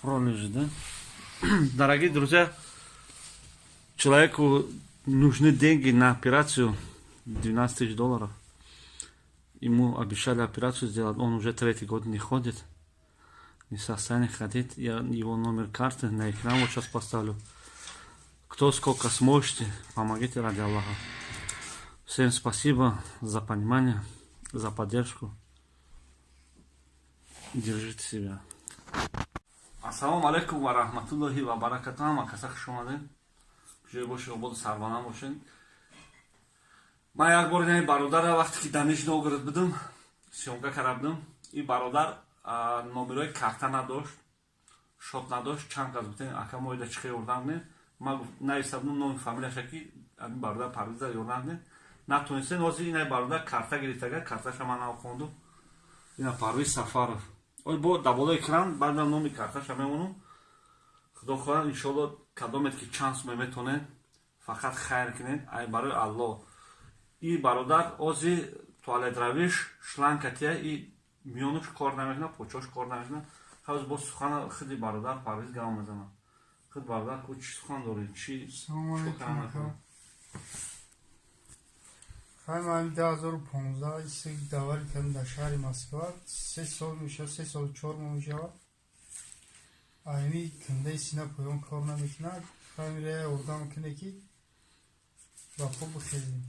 пролежит, да? Дорогие друзья, человеку нужны деньги на операцию, 12 тысяч долларов. Ему обещали операцию сделать, он уже 3-й год не ходит, не в состоянии ходить. Я его номер карты на экран вот сейчас поставлю. Кто сколько сможете, помогите ради Аллаха. Всем спасибо за понимание, за поддержку. Держите себя. Ассаламу алейкум ва рахматуллахи ва баракатуҳу. Макаса хуш омадед. Ҷои бошед, ободу сарвана бошед. Ман як бор ин бародара вақте ки дар Нижний Новгород будам, сёмка карда будам. Ин бародар номерои карта надошт, шот надошт. Чанд кас гуфтем ака мо ида чихе ёрдам не. Ман нависта будам номи фамилияша ки ин бародар парвиза ёрдам не. Натонистем ҳозир ин бародар карта гирифтага, карташа ман навхонду. Ин Парвиз Сафаров. Ой бо dabolo экран баъд номи карташа мемонам. Худо хоҳад иншоалло кадомет ки чанс метонед фақат хайр кунед. Ай барои Аллоҳ. И бародар ози туалет равиш шланкатия и миёнуш кор намекунад, почош кор намекунад. ҳоз бо сухан худи бародар Парвиз гам мезанад. Худ бародар ку чи сухан доред? Чи Assalamualaikum. Ман 2015 иси давари кардам дар шаҳри Москва. 3 сол мешавад, 3 сол 4 моҳ мешавад. Айни кундаи сина поён кор намекунад. Фамилия ордам кунад ки ба хуб бихезем.